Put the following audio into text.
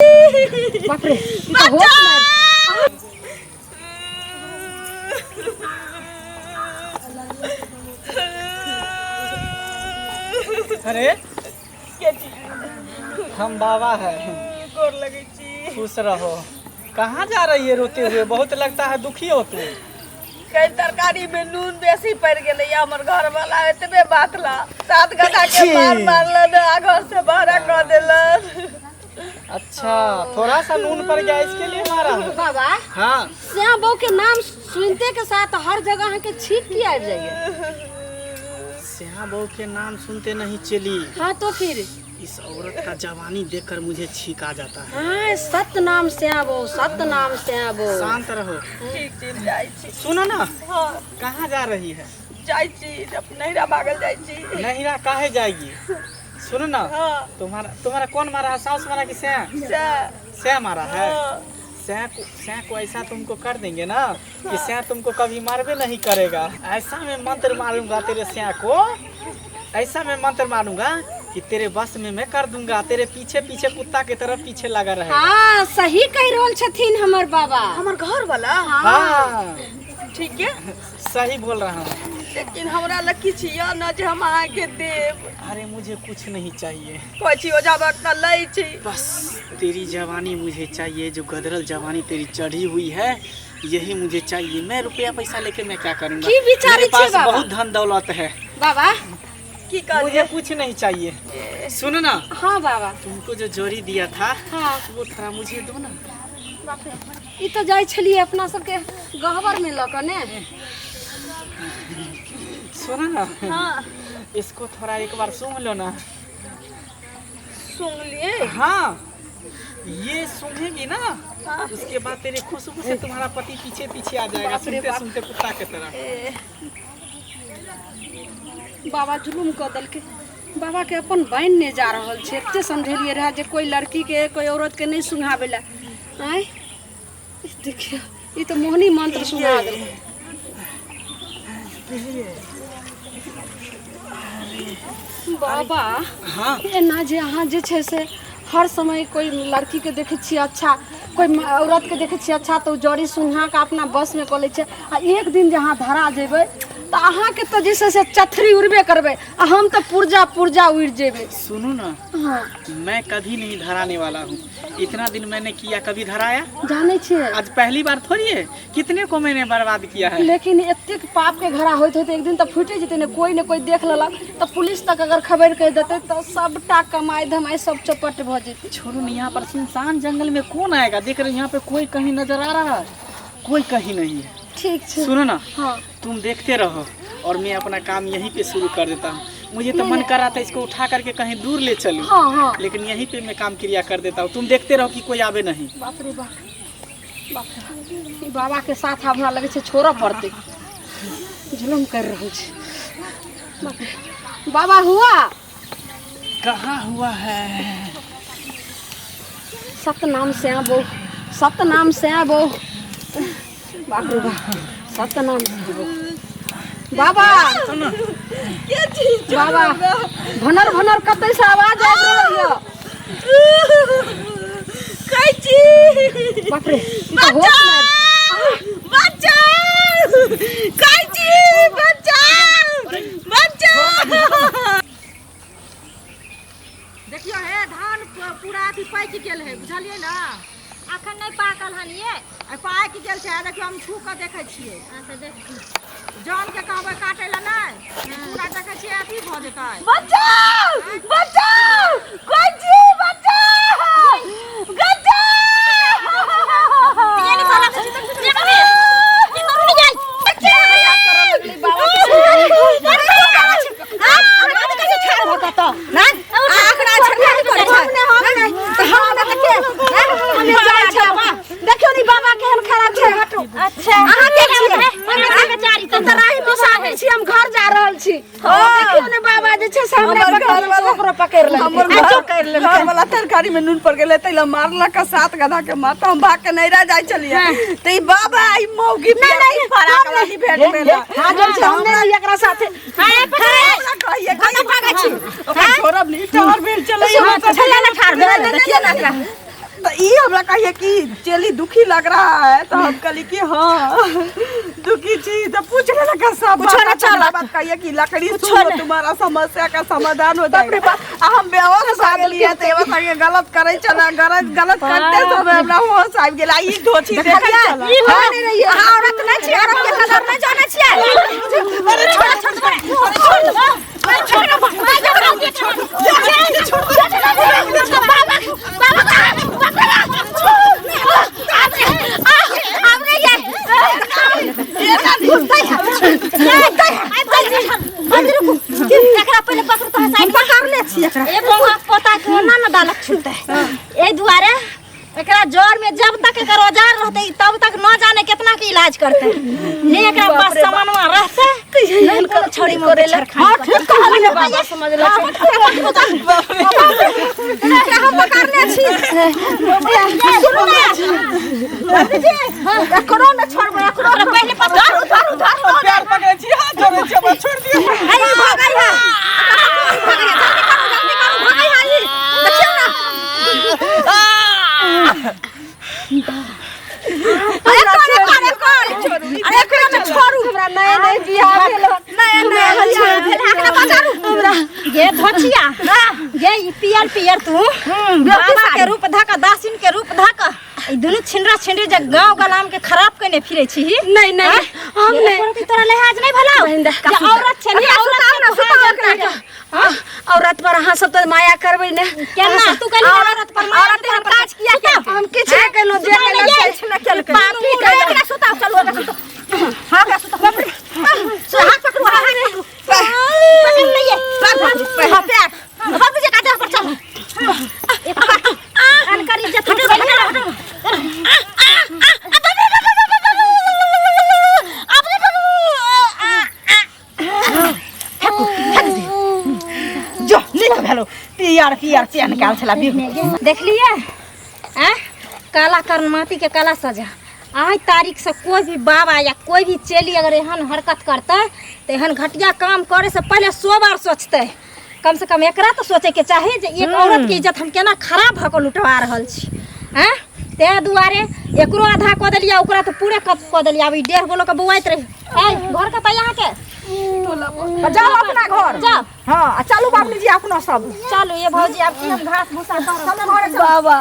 बाप रे, ई तऽ होश मे अरे के छी? हम बाबा है। गोर लगै छी। खुश रहो। कहाँ जा रही है रोते हुए? बहुत लगता है दुखी हो तू। कहीं तरकारी में नून बेसी पड़ गेलै या हमर घर वाला एतबे बात ला सात गधा के मार मारलन आ घर से बाहर कऽ देलन। अच्छा, थोड़ा सा नून पड़ गया इसके लिए मारा है। बाबा। हाँ। श्याम बहू के नाम सुनते के साथ हर जगह अहाँके छींक की आबि जाइए। श्याम बहू के नाम सुनते नहीं चली। हाँ तो फिर इस औरत का जवानी देखकर मुझे छींक आ जाता है। हाँ, सतनाम श्याम बहू, सतनाम श्याम बहू। शांत रहो। ठीक छी, जाइ छी। सुनो ना। हाँ। कहाँ जा रही है? जाइ छी, जब नैहरा भागल जाइ छी। नैहरा काहे जाएगी? सुनो ना। हाँ। तुम्हारा तुम्हारा कौन मारा है? सास मारा कि सैं? सैं। सैं मारा है। हाँ। सैं को ऐसा तुमको कर देंगे ना कि सैं तुमको कभी मारबे नहीं करेगा। ऐसा मैं मंत्र मारूंगा तेरे सैं को, ऐसा मैं मंत्र मारूंगा कि तेरे बस में मैं कर दूंगा, तेरे पीछे पीछे कुत्ता के तरह पीछे लगा रहेगा। हाँ, सही कह रहल छथिन हमर बाबा। हमर घर वाला? हाँ। ठीक है, सही बोल रहा हूँ। लेकिन हमरा लग किछु यऽ न जे हम अहाँके देब। अरे मुझे कुछ नहीं चाहिए। कहै छी ओझा बर्तन लै छी। बस तेरी जवानी मुझे चाहिए, जो गदरल जवानी तेरी चढ़ी हुई है यही मुझे चाहिए। मैं रुपया पैसा लेके मैं क्या करूँगा? की विचारै मेरे छियै पास बाबा? बहुत धन दौलत है। बाबा की कहलियै? मुझे कुछ नहीं चाहिए। सुनो ना। हाँ बाबा। तुमको जो जोड़ी दिया था हाँ। वो थोड़ा मुझे दो ना। बाप रे, ई तऽ जाइ छलियै अपना सबके गहबर में लऽ कऽ ने। सुनो ना। हाँ। इसको थोड़ा एक बार सूंघ लो ना। सूंघ लिए? हाँ, ये सूंघेगी ना। हाँ। उसके बाद तेरे खुशबू से तुम्हारा पति पीछे पीछे आ जाएगा, बाप रे सुनते बाप। सुनते कुत्ता के तरह। ए, बाबा जुलुम कऽ देलकै। बाबा के अपन बनि नहि जा रहल छै। एते समझेलियै रहए जे कोई लड़की के कोई औरत के नहि सुंघाबै लए। आँय देखियौ, ई तऽ मोहनी मंत्र सुना देलकै। बाबा। हाँ। एना जे अहाँ जे छै से हर समय कोई लड़की के देखै छियै अच्छा, कोई औरत के देखै छियै अच्छा, तऽ ओ जड़ी सुंघा कऽ अपना बस में कऽ लै छै। आ एक दिन जे अहाँ धरा जेबै तऽ अहाँके तऽ जे छै से चथरी उड़बे करबै आ हम तऽ पुर्जा पुर्जा उड़ि जेबै। सुनू ना। हाँ। मैं कभी नहीं धराने वाला हूँ। इतना दिन मैंने किया, कभी धराया? जानै छियै। आज पहली बार थोड़ी है, कितने को मैंने बर्बाद किया है। लेकिन एतेक पाप के घड़ा होइत होइत एक दिन तऽ फूटि जेतै ने। कोई ने कोई देख लेलक तऽ पुलिस तक अगर खबर कहि देतै तऽ सबटा कमाइ धमाइ सब चौपट भऽ जेतै। छोड़ो ना, यहाँ पर सुनसान जंगल में कौन आएगा? देख रहे हो यहाँ पे कोई कहीं नजर आ रहा है? कोई कहीं नहीं है। ठीक छै। सुनो ना। हाँ। तुम देखते रहो और मैं अपना काम यहीं पे शुरू कर देता हूँ। मुझे तो मन कर रहा था इसको उठा करके कहीं दूर ले चलूँ। हाँ, हाँ। लेकिन यहीं पे मैं काम क्रिया कर देता हूँ, तुम देखते रहो कि कोई आवे नहीं। बाप रे बाप, बाप रे बाप। ई बाबा के साथ आब हमरा लगै छै छोड़ऽ पड़तै। जुलम कर रहल छै। बाप रे। बाबा हुआ? कहाँ हुआ है? सतनाम श्याम बो, सतनाम श्याम बो। बाप रे बाप, सतनाम श्याम बो। बाबा। के छी? बाबा, भनर भनर कतै से आवाज आबि रहल यऽ? कहै छी। बाप रे, ई तऽ होश मे आबि- बचाउ, कहै छी बचाउ, बचाउ। देखियौ हे, धान पूरा अथी पाकि गेल है, बुझलियै ने? अखन नहि पाकल हन ये। आ पाकि गेल छै, आ देखियौ हम छू कऽ देखै छियै। अच्छा देखियौ। जौन के कहबै काटै लए नहि, पूरा देखै छियै अथी भऽ जेतै। बचाउ, बचाउ, कोइ छी बचाउ, बचाउ। देखियौ नी बाबा केहन खराब छै, हटू। अच्छा, अहाँ के छियै? बेचारी हम तऽ राही पिसाबै छी, हम घर जा रहल छी। देखियौ ने बाबा जे छै से हमरा हमर पकड़ घरवाला- ओकरो पकड़ि लेलकै। हमर घर वाला तरकारी में नून पड़ गेलै तै ला मारलक सात गधा के मार, तऽ हम भाग के नैहरा जाइ छलियै तऽ ई बाबा ई मौगी नहीं फराक वाली भेट भेल। हाँ, जब छै हम नहि रही एकरा साथे। हमरा कहिए कहीं भागै छी, ओकरा छोड़ब नहीं, टहर भेल चलै। छलै ने ठाढ़ भेल, देखियौ ने एकरा। तो ई हमरा कहिए कि चेली दुखी लग रहा है, तो हम कहली कि हाँ दुखी छी। तो पूछ लेलक सब कुछो बात, ना चलत। बात कहिए कि लकड़ी कुछो सुनो ना। तुम्हारा समस्या का समाधान हो जाएगा। आ हम बेहोश भऽ गेलियै तऽ एगो संगे गलत करै छला, गलत गलत करते समय हमरा होश आबि गेल आ ई धोछी देखै छला। ई हो नहीं रही है। अहाँ औरत नहीं छियै, औरत के कदर नहीं जानै छियै। अरे छोड़ छोड़ छोड़ छोड़ छोड़ छोड़ बाबा बाबा एकरा पहिले पकड़ू तो साइड पकड़ले छी एकरा। ए बौआ पोता के ओना न डालक छूटे, एहि दुआरे एकरा जर में जब तक एकर औजार रहते तब तक न जाने कितना के इलाज करते। ने एकरा पास सामानवा रहते नहीं कोनो छड़ी में करेला। हां ठीक कहली ने बाबा, समझ ले एकरा हम पकड़ले छी। सुनू ना जी, एकरो न छोड़बै, एकरो ओकरा पहिले पकड़ू। धरू धरू धरू। पैर पकड़ै छी, हाथ जोड़ै छी, हमरा छोड़ि दियौ। अरे भगै है, भगै है, जल्दी करू जल्दी करू, भगै है ई। देखियौ ना। अरे कर कर कर, अरे एकरा में छोड़ू। हमरा नया नया बियाह भेल हन। नया नया बियाह भेल है, एकरा बजारू। हमरा गे धोचिया गे, ई पियर पियर तू बाबा के रूप धक, दासिन के रूप धक, ई दुनू छिनरा छिनरी जे गांव गलाम के खराब कने फिरे छी। नहीं नहीं, हम नहीं। एको रति तोरा लिहाज नहीं भलाउ बहिन जे औरत छै नी, औरत सुताउ ना, के सुताउ हाथ एकरा। जोड़तै। हाँ, औरत पर अहाँ सब तऽ माया करबै ने? केना तू कहली औरत पर माया? औरत एहन काज किया केलकै? हम किछु नहि केलहुँ, जे सुताउ केलहुँ ने से ये। किछु नहि केलकै। पापी अरे एकरा सुताउ, चलू एकरा सुताउ। हाँ एकरा सुताउ। हाथ पकड़ू, हाथ पकड़ू। पकड़ लइए। पैर पकड़ू, हाँ पैर। बाबूजी का देह पर चलो। अनकर इज्जत हटो हटो। जो नीक भेलो, पियर पियर चेन काल छला बिहू। देखलिए आँ, काला कर्णमाती के काला सजा। आज तारीख से कोई भी बाबा या कोई भी चेली अगर एहन हरकत करते तो एहन घटिया काम करे से पहले 100 बार सोचते। कम से कम एकरा तो सोचे के चाही जे एक औरत के इज्जत हम केना खराब भऽ कऽ लुटवा रहल छी। आँ, ताहि दुआरे एकरो आधा कऽ देलियै, ओकरा तऽ पूरे कऽ देलियै। आब ई 1.5 गो लऽ कऽ बौआइत रही। ए घर कतऽ अहाँके? जाओ अपना घर। जाओ। हाँ आ चलू बाबूजी अपना सब। चलू ये भौजी, आब की हम घास भूसा करब। चलू घरे चलू। बाबा।